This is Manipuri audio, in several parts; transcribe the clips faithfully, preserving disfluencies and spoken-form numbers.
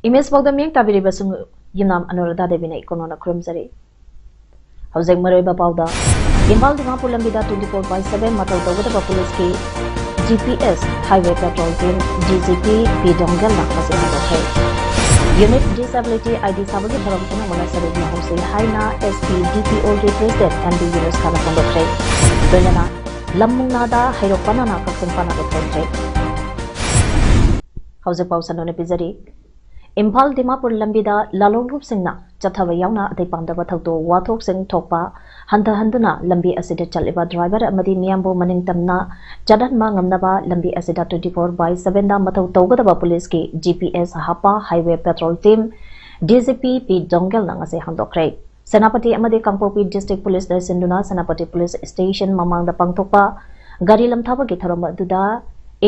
ꯏꯃꯦꯖ ꯄꯥꯎꯗꯝ ꯃꯤꯌꯦꯡ ꯇꯥꯕꯤꯔꯤꯕꯁꯤꯡ ꯌꯨꯝꯅꯥꯝ ꯑꯅꯨꯔꯥꯙꯥ ꯗꯦꯕꯤꯅ ꯏꯀꯣꯟꯅꯅ ꯈꯨꯔꯨꯝꯖꯔꯤ꯫ ꯍꯧꯖꯤꯛ ꯃꯔꯨꯑꯣꯏꯕ ꯄꯥꯎꯗ, ꯏꯝꯐꯥꯜ ꯗꯤꯃꯥꯄꯨꯔ ꯂꯝꯕꯤꯗ twenty four by seven ꯃꯊꯧ ꯇꯧꯒꯗꯕ ꯄꯨꯂꯤꯁꯀꯤ G P S highway patrol team D G P P Donggelna ꯃꯁꯤ ꯍꯥꯡꯗꯣꯛꯈ꯭ꯔꯦ꯫ Unique Disability I D ꯁꯥꯕꯒꯤ ꯊꯧꯔꯝ ꯄꯨꯝꯅꯃꯛꯅ ꯁꯔꯨꯛ ꯌꯥꯍꯧꯁꯤ ꯍꯥꯏꯅ S P D P O ꯒꯤ President M D ꯌꯨꯅꯨꯁ ꯈꯥꯟꯅ ꯐꯣꯡꯗꯣꯛꯈ꯭ꯔꯦ꯫ ꯂꯣꯏꯅꯅ ꯂꯝ ꯃꯨꯛꯅꯥꯗ ꯍꯩꯔꯣꯛ ꯄꯅꯥꯅ ꯀꯛꯆꯤꯡ ꯄꯅꯥꯕ ꯊꯣꯟꯈ꯭ꯔꯦ꯫ ꯍꯧꯖꯤꯛ ꯄꯥꯎ ꯁꯟꯗꯣꯛꯅ ꯄꯤꯖꯔꯤ꯫ ꯏꯝꯐꯥꯜ ꯗꯤꯃꯥꯄꯨꯔ ꯂꯝꯕꯤꯗ ꯂꯥꯂꯣꯡꯂꯨꯞꯁꯤꯡꯅ ꯆꯠꯊꯕ ꯌꯥꯎꯅ ꯑꯇꯩ ꯄꯥꯝꯗꯕ ꯊꯧꯗꯣꯛ ꯋꯥꯊꯣꯛꯁꯤꯡ ꯊꯣꯛꯄ ꯍꯟꯊꯍꯟꯗꯨꯅ ꯂꯝꯕꯤ ꯑꯁꯤꯗ ꯆꯠꯂꯤꯕ driver ꯑꯃꯗꯤ ꯃꯤꯌꯥꯝꯕꯨ ꯃꯅꯤꯡ ꯇꯝꯅ ꯆꯠꯍꯟꯕ ꯉꯝꯅꯕ ꯂꯝꯕꯤ ꯑꯁꯤꯗ twenty four by seven ꯗ ꯃꯊꯧ ꯇꯧꯒꯗꯕ ꯄꯨꯂꯤꯁꯀꯤ G P S ꯍꯥꯞꯄ highway patrol team D G P P Donggelna ꯉꯁꯤ ꯍꯥꯡꯗꯣꯛꯈ꯭ꯔꯦ꯫ ꯁꯦꯅꯥꯄꯇꯤ ꯑꯃꯗꯤ ꯀꯥꯡꯄꯣꯛꯄꯤ district police ꯂꯣꯏꯁꯤꯟꯗꯨꯅ Senapati police station ꯃꯃꯥꯡꯗ ꯄꯥꯡꯊꯣꯛꯄ ꯒꯥꯔꯤ ꯂꯝꯊꯥꯕꯒꯤ ꯊꯧꯔꯝ ꯑꯗꯨꯗ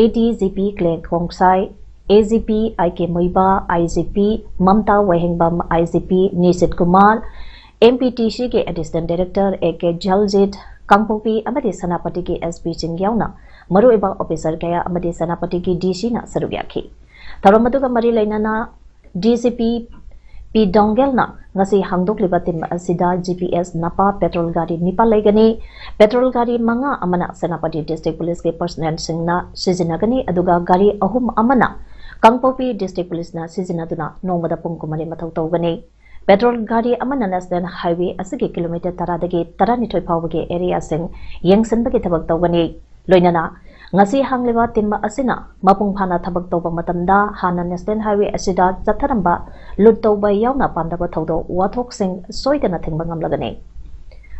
A D G P Clay Khongsai, A G P I K Muiba, I G P Mamta Wahengbam, I G P Nishit Kumar, M P T C ꯒꯤ Additional Director A K Jaljit, ꯀꯥꯡꯄꯣꯛꯄꯤ ꯑꯃꯗꯤ ꯁꯦꯅꯥꯄꯇꯤꯒꯤ S P ꯁꯤꯡ ꯌꯥꯎꯅ ꯃꯔꯨꯑꯣꯏꯕ officer ꯀꯌꯥ ꯑꯃꯗꯤ ꯁꯦꯅꯥꯄꯇꯤꯒꯤ D C ꯅ ꯁꯔꯨꯛ ꯌꯥꯈꯤ꯫ ꯊꯧꯔꯝ ꯑꯗꯨꯒ ꯃꯔꯤ ꯂꯩꯅꯅ D G P P Donggelna ꯉꯁꯤ ꯍꯥꯡꯗꯣꯛꯂꯤꯕ team ꯑꯁꯤꯗ G P S ꯅꯄꯥ patrol ꯒꯥꯔꯤ ꯅꯤꯄꯥꯜ ꯂꯩꯒꯅꯤ꯫ Patrol ꯒꯥꯔꯤ ꯃꯉꯥ ꯑꯃꯅ ꯁꯦꯅꯥꯄꯇꯤ district police ꯀꯤ personnel ꯁꯤꯡꯅ ꯁꯤꯖꯤꯟꯅꯒꯅꯤ, ꯑꯗꯨꯒ ꯒꯥꯔꯤ ꯑꯍꯨꯝ ꯑꯃꯅ ꯀꯥꯡꯄꯣꯛꯄꯤ district police ꯅ ꯁꯤꯖꯤꯟꯅꯗꯨꯅ ꯅꯣꯡꯃꯗ ꯄꯨꯡ ꯀꯨꯟꯃꯔꯤ ꯃꯊꯧ ꯇꯧꯒꯅꯤ꯫ Patrol ꯒꯥꯔꯤ ꯑꯃꯅ national highway ꯑꯁꯤꯒꯤ kilometre ꯇꯔꯥꯗꯒꯤ ꯇꯔꯥꯅꯤꯊꯣꯏ ꯐꯥꯎꯕꯒꯤ area ꯁꯤꯡ ꯌꯦꯡꯁꯤꯟꯕꯒꯤ ꯊꯕꯛ ꯇꯧꯒꯅꯤ꯫ ꯂꯣꯏꯅꯅ ꯉꯁꯤ ꯍꯥꯡꯂꯤꯕ team ꯑꯁꯤꯅ ꯃꯄꯨꯡ ꯐꯥꯅ ꯊꯕꯛ ꯇꯧꯕ ꯃꯇꯝꯗ ꯍꯥꯟꯅ national highway ꯑꯁꯤꯗ ꯆꯠꯊꯔꯝꯕ loot ꯇꯧꯕ ꯌꯥꯎꯅ ꯄꯥꯝꯗꯕ ꯊꯧꯗꯣꯛ ꯋꯥꯊꯣꯛꯁꯤꯡ ꯁꯣꯏꯗꯅ ꯊꯤꯡꯕ ꯉꯝꯂꯒꯅꯤ꯫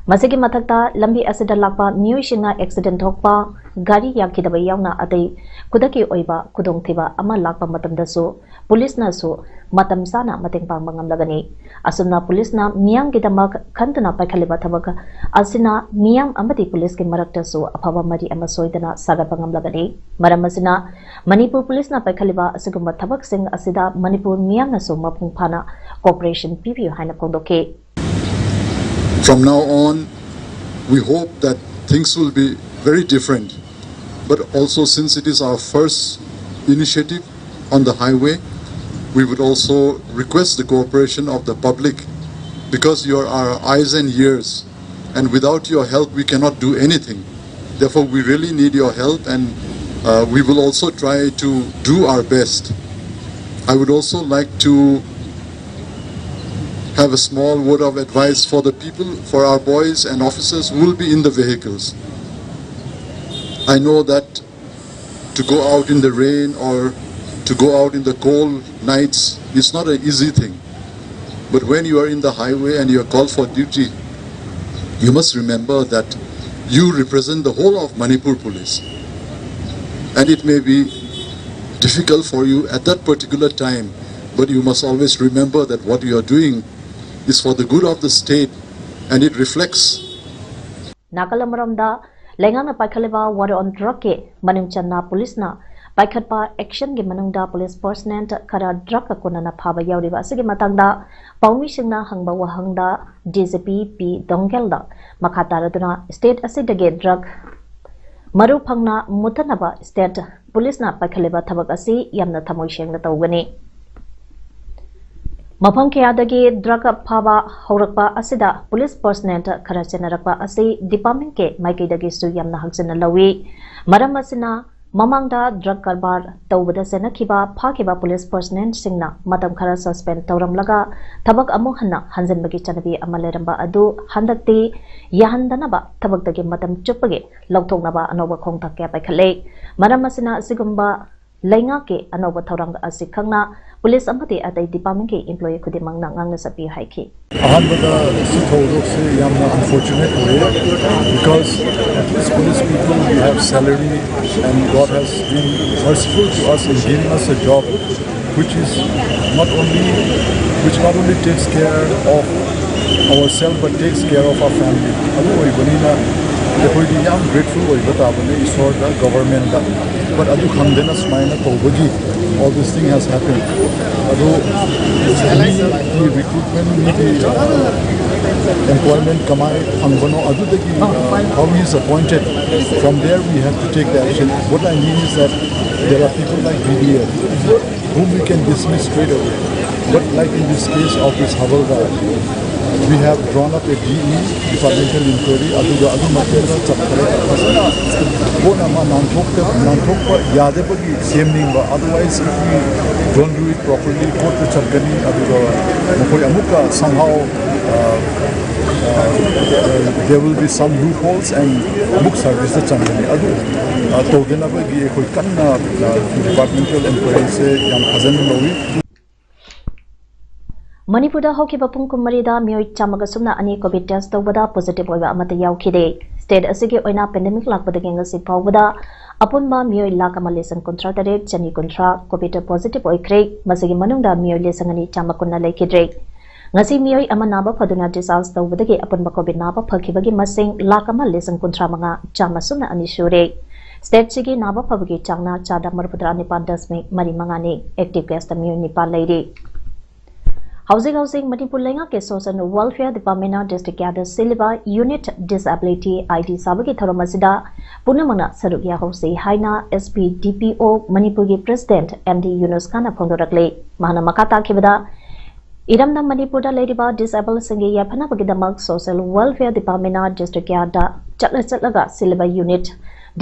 ꯃꯁꯤꯒꯤ ꯃꯊꯛꯇ, ꯂꯝꯕꯤ ꯑꯁꯤꯗ ꯂꯥꯛꯄ ꯃꯤꯑꯣꯏꯁꯤꯡꯅ ꯑꯦꯛꯁꯤꯗꯦꯟ ꯊꯣꯛꯄ, ꯒꯥꯔꯤ ꯌꯥꯈꯤꯗꯕ ꯌꯥꯎꯅ ꯑꯇꯩ ꯈꯨꯗꯛꯀꯤ ꯑꯣꯏꯕ ꯈꯨꯗꯣꯡꯊꯤꯕ ꯑꯃ ꯂꯥꯛꯄ ꯃꯇꯝꯗꯁꯨ ꯄꯨꯂꯤꯁꯅꯁꯨ ꯃꯇꯝ ꯆꯥꯅ ꯃꯇꯦꯡ ꯄꯥꯡꯕ ꯉꯝꯂꯒꯅꯤ꯫ ꯑꯁꯨꯝꯅ ꯄꯨꯂꯤꯁꯅ ꯃꯤꯌꯥꯝꯒꯤꯗꯃꯛ ꯈꯟꯗꯨꯅ ꯄꯥꯏꯈꯠꯂꯤꯕ ꯊꯕꯛ ꯑꯁꯤꯅ ꯃꯤꯌꯥꯝ ꯑꯃꯗꯤ ꯄꯨꯂꯤꯁꯀꯤ ꯃꯔꯛꯇꯁꯨ ꯑꯐꯕ ꯃꯔꯤ ꯑꯃ ꯁꯣꯏꯗꯅ ꯁꯥꯒꯠꯄ ꯉꯝꯂꯒꯅꯤ꯫ ꯃꯔꯝ ꯑꯁꯤꯅ, ꯃꯅꯤꯄꯨꯔ ꯄꯨꯂꯤꯁꯅ ꯄꯥꯏꯈꯠꯂꯤꯕ ꯑꯁꯤꯒꯨꯝꯕ ꯊꯕꯛꯁꯤꯡ ꯑꯁꯤꯗ ꯃꯅꯤꯄꯨꯔ ꯃꯤꯌꯥꯝꯅꯁꯨ ꯃꯄꯨꯡ ꯐꯥꯅ ꯀꯣꯑꯣꯄꯔꯦꯁꯟ ꯄꯤꯕꯤꯌꯨ ꯍꯥꯏꯅ ꯐꯣꯡꯗꯣꯛꯈꯤ꯫ From now on, we hope that things will be very different. But also, since it is our first initiative on the highway, we would also request the cooperation of the public, because you are our eyes and ears, and without your help, we cannot do anything. Therefore, we really need your help, and uh, we will also try to do our best. I would also like to have a small word of advice for the people, for our boys and officers who will be in the vehicles. I know that to go out in the rain or to go out in the cold nights is not an easy thing. But when you are in the highway and you are called for duty, you must remember that you represent the whole of Manipur Police. And it may be difficult for you at that particular time, but you must always remember that what you are doing is for the good of the state, and it reflects. ꯅꯥꯀꯜ ꯑꯃꯔꯣꯝꯗ, ꯂꯩꯉꯥꯛꯅ ꯄꯥꯏꯈꯠꯂꯤꯕ war on drugꯀꯤ ꯃꯅꯨꯡ ꯆꯟꯅ ꯄꯨꯂꯤꯁꯅ ꯄꯥꯏꯈꯠꯄ actionꯒꯤ ꯃꯅꯨꯡꯗ ꯄꯨꯂꯤꯁ personnel ꯈꯔ drugꯀ ꯀꯣꯟꯅꯅ ꯐꯥꯕ ꯌꯥꯎꯔꯤꯕ ꯑꯁꯤꯒꯤ ꯃꯇꯥꯡꯗ ꯄꯥꯎꯃꯤꯁꯤꯡꯅ ꯍꯪꯕ ꯋꯥꯍꯪꯗ DGP P ꯗꯣꯡꯒꯦꯜꯗ ꯃꯈꯥ ꯇꯥꯔꯗꯨꯅ state ꯑꯁꯤꯗꯒꯤ drug ꯃꯔꯨ ꯐꯪꯅ ꯃꯨꯠꯊꯠꯅꯕ state ꯄꯨꯂꯤꯁꯅ ꯄꯥꯏꯈꯠꯂꯤꯕ ꯊꯕꯛ ꯑꯁꯤ ꯌꯥꯝꯅ ꯊꯃꯣꯏ ꯁꯦꯡꯅ ꯇꯧꯒꯅꯤ꯫ ꯃꯐꯝ ꯀꯌꯥꯗꯒꯤ drug ꯐꯥꯕ ꯍꯧꯔꯛꯄ ꯑꯁꯤꯗ ꯄꯨꯂꯤꯁ personnel ꯈꯔ ꯆꯦꯟꯅꯔꯛꯄ ꯑꯁꯤ departmentꯀꯤ ꯃꯥꯏꯀꯩꯗꯒꯤꯁꯨ ꯌꯥꯝꯅ ꯍꯛꯆꯤꯟꯅ ꯂꯧꯏ꯫ ꯃꯔꯝ ꯑꯁꯤꯅ, ꯃꯃꯥꯡꯗ drug ꯀꯔꯕꯥꯔ ꯇꯧꯕꯗ ꯆꯦꯟꯅꯈꯤꯕ ꯐꯥꯈꯤꯕ ꯄꯨꯂꯤꯁ personnelꯁꯤꯡꯅ ꯃꯇꯝ ꯈꯔ suspend ꯇꯧꯔꯝꯂꯒ ꯊꯕꯛ ꯑꯃꯨꯛ ꯍꯟꯅ ꯍꯟꯖꯤꯟꯕꯒꯤ ꯆꯠꯅꯕꯤ ꯑꯃ ꯂꯩꯔꯝꯕ ꯑꯗꯨ ꯍꯟꯗꯛꯇꯤ ꯌꯥꯍꯟꯗꯅꯕ ꯊꯕꯛꯇꯒꯤ ꯃꯇꯝ ꯆꯨꯞꯄꯒꯤ ꯂꯧꯊꯣꯛꯅꯕ ꯑꯅꯧꯕ ꯈꯣꯡꯊꯥꯡ ꯀꯌꯥ ꯄꯥꯏꯈꯠꯂꯦ꯫ ꯃꯔꯝ ꯑꯁꯤꯅ, ꯑꯁꯤꯒꯨꯝꯕ ꯂꯩꯉꯥꯛꯀꯤ ꯑꯅꯧꯕ ꯊꯧꯔꯥꯡ ꯑꯁꯤ ꯈꯪꯅ ꯄꯨꯂꯤꯁ ꯑꯃꯗꯤ ꯑꯇꯩ ꯗꯤꯄꯥꯔꯠꯃꯦꯟꯒꯤ ꯏꯝꯄ꯭ꯂꯣꯌꯤ ꯈꯨꯗꯤꯡꯃꯛꯅ ꯉꯥꯡꯅ ꯁꯛꯄꯤꯌꯨ ꯍꯥꯏꯈꯤ꯫ ꯑꯍꯥꯟꯕꯗ ꯁꯤ ꯊꯧꯗꯣꯛꯁꯦ ꯌꯥꯝꯅ unfortunate ꯑꯣꯏꯌꯦ, because at least police people, we have salary and God has been merciful to us in giving us a job which is not only, which not only takes care of ourselves but takes care of our family. ꯑꯗꯨ ꯑꯣꯏꯕꯅꯤꯅ ꯑꯩꯈꯣꯏꯗꯤ ꯌꯥꯝ grateful ꯑꯣꯏꯕ ꯇꯥꯕꯅꯦ ꯏꯁꯣꯔꯗ, government ꯇ꯫ But ꯑꯗꯨ ꯈꯪꯗꯅ ꯁꯨꯃꯥꯏꯅ ꯇꯧꯕꯒꯤ all this thing has happened. ꯑꯗꯨ ꯃꯤꯒꯤ recruitment, ꯃꯤꯒꯤ employment ꯀꯃꯥꯏ ꯐꯪꯕꯅꯣ, ꯑꯗꯨꯗꯒꯤ how he is appointed, from there we have to take the action. What I mean is that there are people like B D F whom we can dismiss straight away. But like in this case of this Havaldar, we have drawn up a D E, departmental inquiry, ꯑꯗꯨꯒ ꯑꯗꯨ ꯃꯇꯨꯡꯗ ꯆꯠꯈ꯭ꯔꯦ꯫ ꯐꯖꯅ ꯄꯣꯠ ꯑꯃ ꯅꯥꯟꯊꯣꯛꯇ ꯅꯥꯟꯊꯣꯛꯄ ꯌꯥꯗꯕꯒꯤ ꯁꯦꯝꯅꯤꯡꯕ, otherwise if we don't do it properly, court ꯇ ꯆꯠꯀꯅꯤ, ꯑꯗꯨꯒ ꯃꯈꯣꯏ ꯑꯃꯨꯛꯀ somehow, uh, uh, there will be some loopholes and ꯑꯃꯨꯛ service ꯇ ꯆꯪꯒꯅꯤ꯫ ꯑꯗꯨ uh, ꯇꯧꯗꯅꯕꯒꯤ ꯑꯩꯈꯣꯏ ꯀꯟꯅ uh, departmental inquiry ꯁꯦ ꯌꯥꯝ ꯐꯖꯅ ꯂꯧꯏ꯫ ꯃꯅꯤꯄꯨꯔꯗ ꯍꯧꯈꯤꯕ ꯄꯨꯡ ꯀꯨꯟꯃꯔꯤꯗ ꯃꯤꯑꯣꯏ ꯆꯥꯝꯃꯒ ꯁꯨꯞꯅ ꯑꯅꯤ ꯀꯣꯚꯤꯗ ꯇꯦꯁ ꯇꯧꯕꯗ ꯄꯣꯖꯤꯇꯤꯚ ꯑꯣꯏꯕ ꯑꯃꯠꯇ ꯌꯥꯎꯈꯤꯗꯦ꯫ ꯁ꯭ꯇꯦꯠ ꯑꯁꯤꯒꯤ ꯑꯣꯏꯅ ꯄꯦꯟꯗꯦꯃꯤꯛ ꯂꯥꯛꯄꯗꯒꯤ ꯉꯁꯤ ꯐꯥꯎꯕꯗ ꯑꯄꯨꯟꯕ ꯃꯤꯑꯣꯏ ꯂꯥꯈ ꯑꯃ ꯂꯤꯁꯤꯡ ꯀꯨꯟꯊ꯭ꯔꯥ ꯇꯔꯦꯠ ꯆꯅꯤ ꯀꯨꯟꯊ꯭ꯔꯥ ꯀꯣꯚꯤꯗ ꯄꯣꯖꯤꯇꯤꯚ ꯑꯣꯏꯈ꯭ꯔꯦ꯫ ꯃꯁꯤꯒꯤ ꯃꯅꯨꯡꯗ ꯃꯤꯑꯣꯏ ꯂꯤꯁꯤꯡ ꯑꯅꯤ ꯆꯥꯝꯃ ꯀꯨꯟꯅ ꯂꯩꯈꯤꯗ꯭ꯔꯦ꯫ ꯉꯁꯤ ꯃꯤꯑꯣꯏ ꯑꯃ ꯅꯥꯕ ꯐꯗꯨꯅ ꯗꯤꯁꯆꯥꯔꯖ ꯇꯧꯕꯗꯒꯤ ꯑꯄꯨꯟꯕ ꯀꯣꯚꯤꯗ ꯅꯥꯕ ꯐꯈꯤꯕꯒꯤ ꯃꯁꯤꯡ ꯂꯥꯈ ꯑꯃ ꯂꯤꯁꯤꯡ ꯀꯨꯟꯊ꯭ꯔꯥ ꯃꯉꯥ ꯆꯥꯝꯃ ꯁꯨꯞꯅ ꯑꯅꯤ ꯁꯨꯔꯦ꯫ ꯁ꯭ꯇꯦꯠꯁꯤꯒꯤ ꯅꯥꯕ ꯐꯕꯒꯤ ꯆꯥꯡꯅ ꯆꯥꯗ ꯃꯔꯤꯐꯨꯇꯔꯥ ꯅꯤꯄꯥꯟ ꯗꯁꯃꯤꯛ ꯃꯔꯤ ꯃꯉꯥꯅꯤ꯫ ꯑꯦꯛꯇꯤꯚ ꯀꯦꯁꯇ ꯃꯤꯑꯣꯏ ꯅꯤꯄꯥꯟ ꯂꯩꯔꯤ꯫ ꯍꯧꯖꯤꯛ ꯍꯧꯖꯤꯛ ꯃꯅꯤꯄꯨꯔ ꯂꯩꯉꯥꯛꯀꯤ ꯁꯣꯁꯤꯌꯦꯜ ꯋꯦꯜꯐꯤꯌꯔ ꯗꯤꯄꯥꯔꯠꯃꯦꯟꯅ ꯗꯤꯁꯇ꯭ꯔꯤꯛ ꯀꯌꯥꯗ ꯁꯤꯜꯂꯤꯕ ꯌꯨꯅꯤꯠ ꯗꯤꯁꯑꯦꯕꯤꯂꯤꯇꯤ ꯑꯥꯏ ꯗꯤ ꯁꯥꯕꯒꯤ ꯊꯧꯔꯝ ꯑꯁꯤꯗ ꯄꯨꯝꯅꯃꯛꯅ ꯁꯔꯨꯛ ꯌꯥꯍꯧꯁꯤ ꯍꯥꯏꯅ ꯑꯦꯁ ꯄꯤ ꯗꯤ ꯄꯤ ꯑꯣ ꯃꯅꯤꯄꯨꯔꯒꯤ ꯄ꯭ꯔꯦꯁꯤꯗꯦꯟꯠ ꯑꯦꯝ ꯗꯤ ꯌꯨꯅꯨꯁ ꯈꯥꯟꯅ ꯐꯣꯡꯗꯣꯔꯛꯂꯤ꯫ ꯃꯍꯥꯛꯅ ꯃꯈꯥ ꯇꯥꯈꯤꯕꯗ, ꯏꯔꯝꯗꯝ ꯃꯅꯤꯄꯨꯔꯗ ꯂꯩꯔꯤꯕ ꯗꯤꯁꯑꯦꯕꯜꯁꯤꯡꯒꯤ ꯌꯥꯏꯐꯅꯕꯒꯤꯗꯃꯛ ꯁꯣꯁꯤꯌꯦꯜ ꯋꯦꯜꯐꯤꯌꯔ ꯗꯤꯄꯥꯔꯠꯃꯦꯟꯅ ꯗꯤꯁꯇ꯭ꯔꯤꯛ ꯀꯌꯥꯗ ꯆꯠꯂ ꯆꯠꯂꯒ ꯁꯤꯜꯂꯤꯕ ꯌꯨꯅꯤꯠ